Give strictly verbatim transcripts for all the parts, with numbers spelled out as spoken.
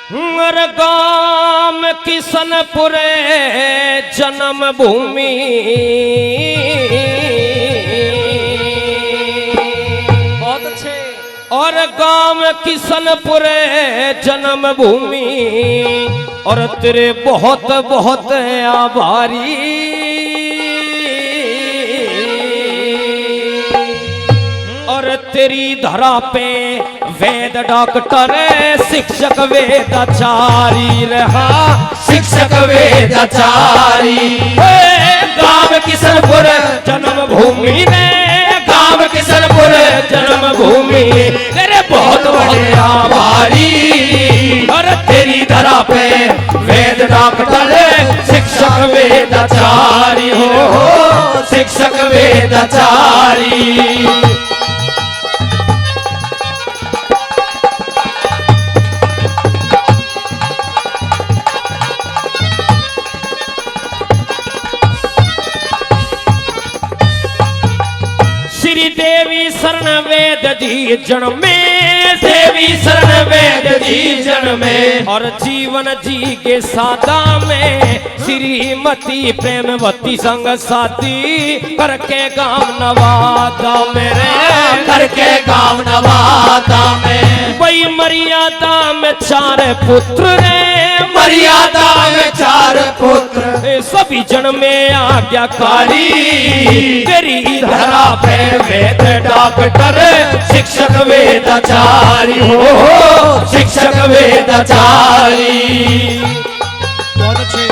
और गाम किशनपुर जन्मभूमि। बहुत अच्छे। और गाम किशनपुर जन्मभूमि, और तेरे बहुत बहुत आभारी। और तेरी धरा पे वैद डॉक्टर, शिक्षक वेदाचारी रहा, शिक्षक वेदाचारी। ए, गाम किशनपुर जन्मभूमि रे, गाम किशनपुर जन्मभूमि, तेरे बहुत बड़े आभारी। और तेरी धरा पे वैद डॉक्टर, शिक्षक वेदाचारी हो, शिक्षक वेदाचारी। श्री देवी शरण वेद जी जन्मे, देवी शरण वेद जी जन्मे। और जीवन जी के सादा में श्रीमती प्रेमवती संग शादी करके गांव नवादा में रे, करके गांव नवादा में। बई मर्यादा में चार पुत्र रे, मर्यादा में चार पुत्र। ए, सभी जन्मे आज्ञाकारी, तेरी धरा पे वेद डॉक्टर, शिक्षक वेदाचारी हो, शिक्षक वेदाचारी। बहुत अच्छे।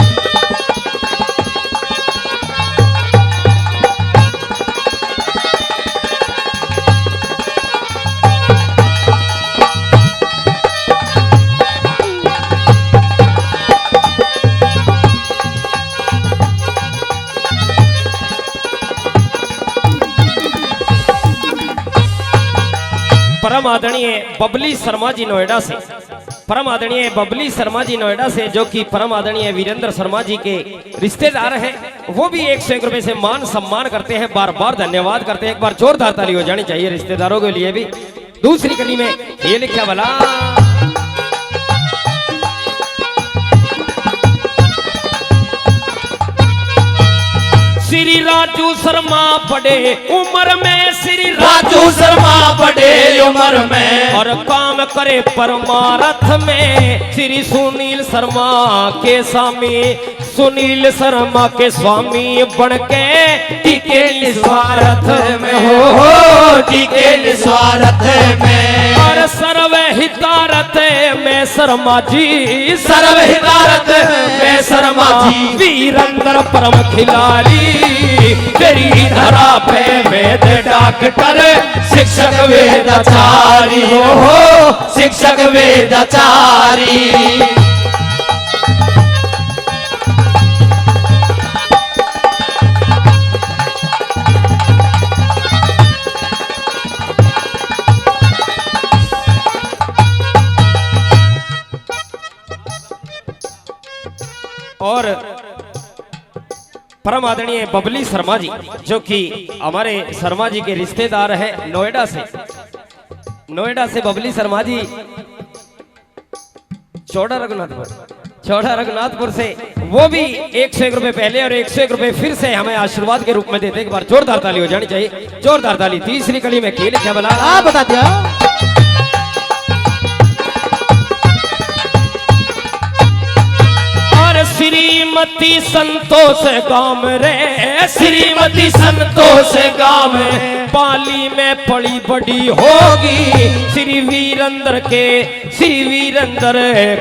परम आदरणीय बबली शर्मा जी नोएडा से, परम आदरणीय बबली शर्मा जी नोएडा से, जो कि परम आदरणीय वीरेंद्र शर्मा जी के रिश्तेदार हैं, वो भी एक सौ एक रुपए से मान सम्मान करते हैं, बार बार धन्यवाद करते हैं। एक बार जोरदार ताली हो जानी चाहिए रिश्तेदारों के लिए भी। दूसरी कली में ये लिखा भला, श्री राजू शर्मा बड़े उम्र में, श्री राजू शर्मा बड़े उम्र में, और काम करे परमारथ में, श्री सुनील शर्मा के स्वामी, सुनील शर्मा के स्वामी बन के टिके निस्वार्थ में हो, हो, टिके निस्वार्थ में। और सर्वहितार्थ में शर्मा जी, सर्वहितार्थ में शर्मा जी, वीरेंद्र परम खिलाड़ी, तेरी धरा पे वेद डॉक्टर, शिक्षक वेदाचारी हो, हो, शिक्षक वेदाचारी। और परम आदरणीय बबली शर्मा जी, जो कि हमारे शर्मा जी के रिश्तेदार हैं नोएडा से, नोएडा से बबली शर्मा जी, चौड़ा रघुनाथपुर, चौड़ा रघुनाथपुर से, वो भी एक सौ एक रुपए पहले और एक सौ एक रुपए फिर से हमें आशीर्वाद के रूप में देते। एक बार जोरदार ताली हो जानी चाहिए, जोरदार ताली। तीसरी कली में खेल क्या भला? आ, बता दिया। और श्रीमती संतोष गाम रे, श्रीमती संतोष गाम, पाली में पली बड़ी होगी। श्री वीरेंद्र के, श्री वीरेंद्र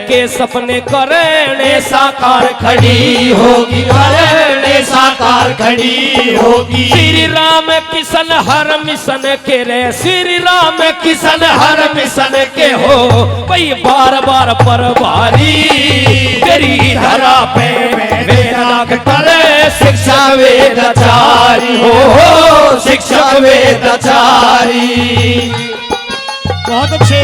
के सपने करने साकार खड़ी होगी, करने साकार खड़ी होगी। श्री राम किशन हर मिशन के रे, श्री राम किशन हर मिशन के हो भाई, बार बार प्रभारी। तेरी धरा पे वेद डॉक्टर, शिक्षक वेदाचारी हो, हो, शिक्षक वेदाचारी। बहुत अच्छे।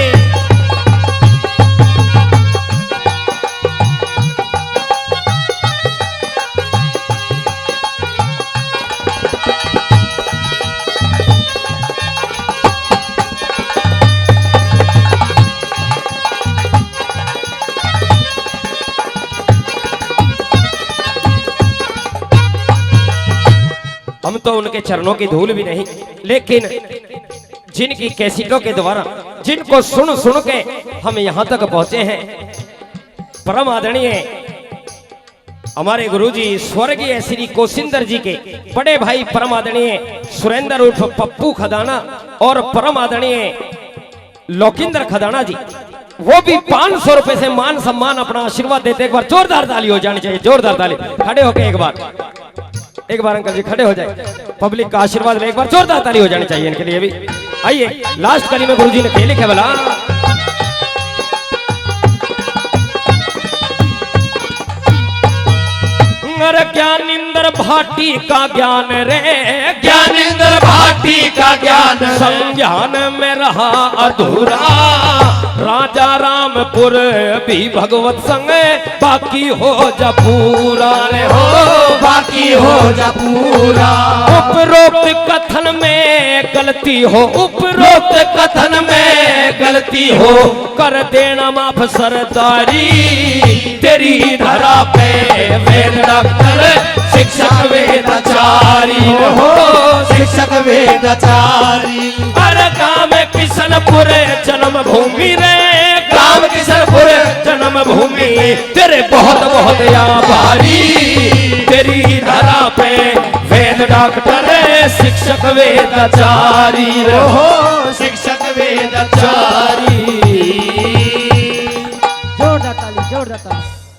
हम तो उनके चरणों की धूल भी नहीं, लेकिन जिनकी कैसेटों के द्वारा, जिनको सुन सुन के हम यहाँ तक पहुँचे हैं, परम आदरणीय हमारे गुरुजी स्वर्गीय श्री कोसिंदर जी के बड़े भाई परम आदरणीय सुरेंद्र उर्फ पप्पू खदाना और परम आदरणीय लोकिंदर खदाना जी, वो भी पाँच सौ रुपए से मान सम्मान अपना आशीर्वाद देते। एक बार जोरदार ताली हो जानी चाहिए, जोरदार ताली। खड़े होके एक बार, एक बार अंकल जी खड़े हो जाए, पब्लिक का आशीर्वाद ले, एक बार जोरदार ताली हो जानी चाहिए इनके लिए भी। आइए, लास्ट कली में गुरुजी ने क्या लिखा भला? अरे ज्ञानेंद्र भाटी का ज्ञान रे, ज्ञानेंद्र भाटी का ज्ञान रे। संज्ञान में रहा अधूरा। राजा रामपुर भी भगवत संग बाकी हो जा पूरा रे हो। बाकी हो जा पूरा। उपरोक्त कथन में गलती हो, उपरोक्त कथन में गलती हो, कर देना माफ सरदारी। तेरी धरा पे वेद डॉक्टर, शिक्षक वेदाचारी हो। शिक्षक वेदाचारी। अरे गांव किशनपुर जन्मभूमि रे, गांव किशनपुर जन्मभूमि, तेरे बहुत बहुत आभारी। तेरी धरा पे वेद डॉक्टर, शिक्षक वेदाचारी रे हो। शिक्षक वेदाचारी। जोरदार ताली, जोरदार ताली।